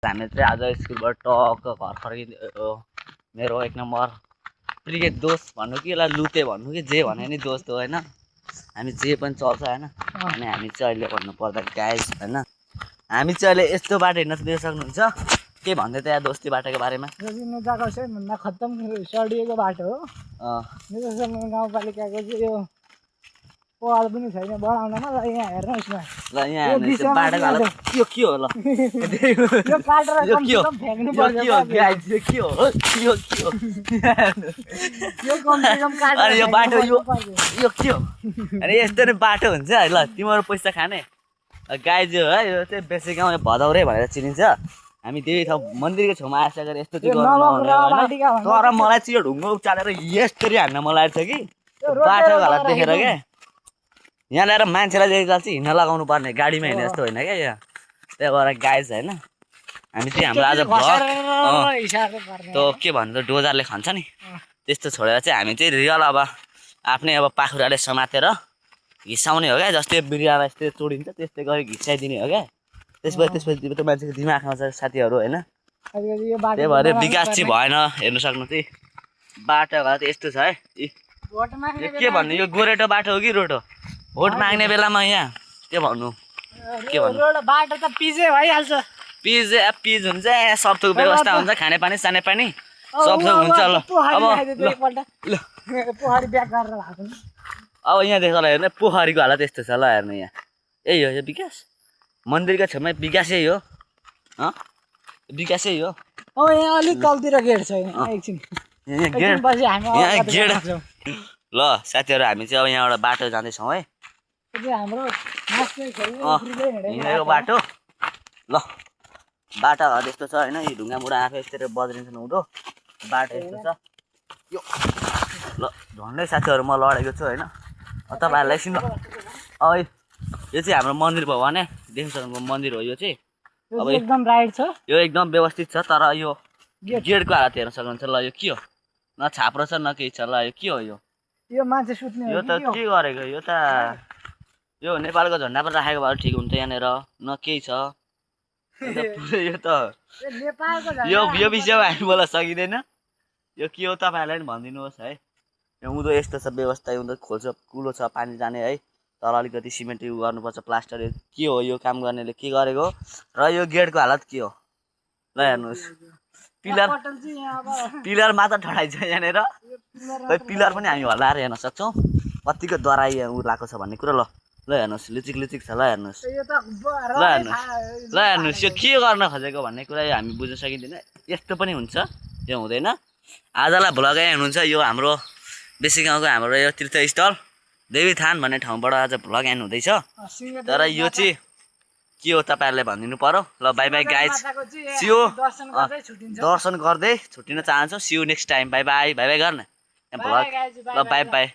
हामी चाहिँ आज स्कुलबाट टक्क घर फर्किँदै मेरो एक नम्बर प्रिय दोस्त भन्नु कि यसलाई लुते भन्नु कि जे भने नि दोस्त हो होइन। हामी जे पनि चल्छ होइन। अनि हामी चाहिँ अहिले भन्नुपर्दा गाइस होइन, हामी चाहिँ अहिले यस्तो बाटो हिँड्न दिन सक्नुहुन्छ के भन्दै त यहाँ दोस्ती बाटोको बारेमा? गएको चाहिँ भन्दा खत्तम सडिएको बाटो हो। मेरो गाउँपालिकाको चाहिँ यो पहल पनि छैन बनाउनमा। ल यहाँ हेर्नुहोस् न, ल यहाँ हेर्नुहोस् यो बाटोको हालत यो के हो? ल यो काटेर कमसेकम फ्याँक्नु पर्छ। यो के हो? यो कमसेकम काटेर अनि यो बाटो यो के हो? अनि यस्तो नै बाटो हुन्छ है। ल तिम्रो पैसा खाने गाई जो है, यो चाहिँ बेसी गाउँ भदौरे भनेर चिनिन्छ। हामी देवी ठाउँ मन्दिरको छेउमा आशा गरेर यस्तो चाहिँ गर्नु नहुने होइन। तर मलाई चाहिँ यो ढुङ्गो उचालेर यस्तरी हान्न मन लागेको छ कि बाटोको हालत देखेर क्या। यहाँ ल्याएर मान्छेलाई चाहिँ हिँड्न लगाउनु पर्ने, गाडीमा हिँड्ने जस्तो होइन क्या यहाँ। त्यही भएर गाइज होइन, हामी चाहिँ हाम्रो आज भ्लग त के भन्छ डोजरले खान्छ नि त्यस्तो छोडेर चाहिँ हामी चाहिँ रियल अब आफ्नै अब पाखुराले समातेर घिसाउने हो क्या। जस्तै बिरुवालाई यस्तै चोडिन्छ त्यस्तै गरी घिसाइदिने हो क्या। त्यसपछि त मान्छेको दिमाग आउँछ साथीहरू होइन। त्यही भएर विकास चाहिँ भएन। हेर्नु सक्नु चाहिँ बाटो घाट यस्तो छ है। के भन्नु, यो गोरेटो बाटो हो कि रोटो? भोट माग्ने बेलामा यहाँ के भन्नु बाटो त पिजै भइहाल्छ। पिज हुन्छ यहाँ, सब थोक व्यवस्था हुन्छ, खाने पानी साने पानी सब थोक हुन्छ। ल अब यहाँ देख्छ ल हेर्नु पोखरीको हालत यस्तो छ। ल हेर्नु यहाँ यही हो यो विकास मन्दिरको छेउमा विकासै हो। विकासै हो। यहाँ अलिक तलतिर गेट छ एकछिन। यहाँ गेट ल साथीहरू हामी चाहिँ अब यहाँबाट बाटो जाँदैछौँ है। हाम्रो हिँडेको बाटो ल बाटो घर यस्तो छ होइन। यो ढुङ्गा मुढा आफै यस्तै बद्रिन्छ उँधो बाटो यस्तो छ यो। ल झन्डै साथीहरू म लडेको छु होइन। तपाईँहरूलाई एकछिन अब यो चाहिँ हाम्रो मन्दिर भयो भने देख्नु सक्नु मन्दिर हो यो चाहिँ। अब एकदम राइट छ, यो एकदम व्यवस्थित छ। तर यो गेटको हालत हेर्न सक्नुहुन्छ। ल यो के हो? न छाप्रो छ न केही छ। ल यो के हो? यो मान्छे सुत्ने यो त के गरेको? यो त यो नेपालको झन्डा पनि राखेको भए ठिक हुन्थ्यो यहाँनिर, न केही छ। यो त यो विषयमा हामी बोल्न सकिँदैन। यो के हो तपाईँहरूलाई पनि भनिदिनुहोस् है। यो उँधो यस्तो छ व्यवस्था, उँधो खोल्छ कुलो छ पानी जाने है। तर अलिकति सिमेन्ट उयो गर्नुपर्छ प्लास्टर। के हो यो काम गर्नेले के गरेको? र यो गेटको हालत के हो? ल हेर्नुहोस् पिलर मात्र ठडाइ छ यहाँनिर। खै पिलर पनि हामी हल्लाएर हेर्न सक्छौँ कतिको दराई उ लगाएको छ भन्ने कुरा। ल हेर्नुहोस् लिचिक छ। ल हेर्नुहोस् यो के गर्न खोजेको भन्ने कुरा हामी बुझ्न सकिँदैन। यस्तो पनि हुन्छ यो हुँदैन। आजलाई भ्लग हेर्नुहुन्छ यो हाम्रो बेसी गाउँको हाम्रो यो तीर्थस्थल देवीथान भन्ने ठाउँबाट आज भ्लग हेर्नु हुँदैछ। तर यो चाहिँ के हो तपाईँहरूले भनिदिनु पर्यो। ल बाई बाई गाइज, सियो दर्शन गर्दै छुट्टिन चाहन्छु। सियो नेक्स्ट टाइम। बाई बाई गर्न भ्लग। ल बाई बाई।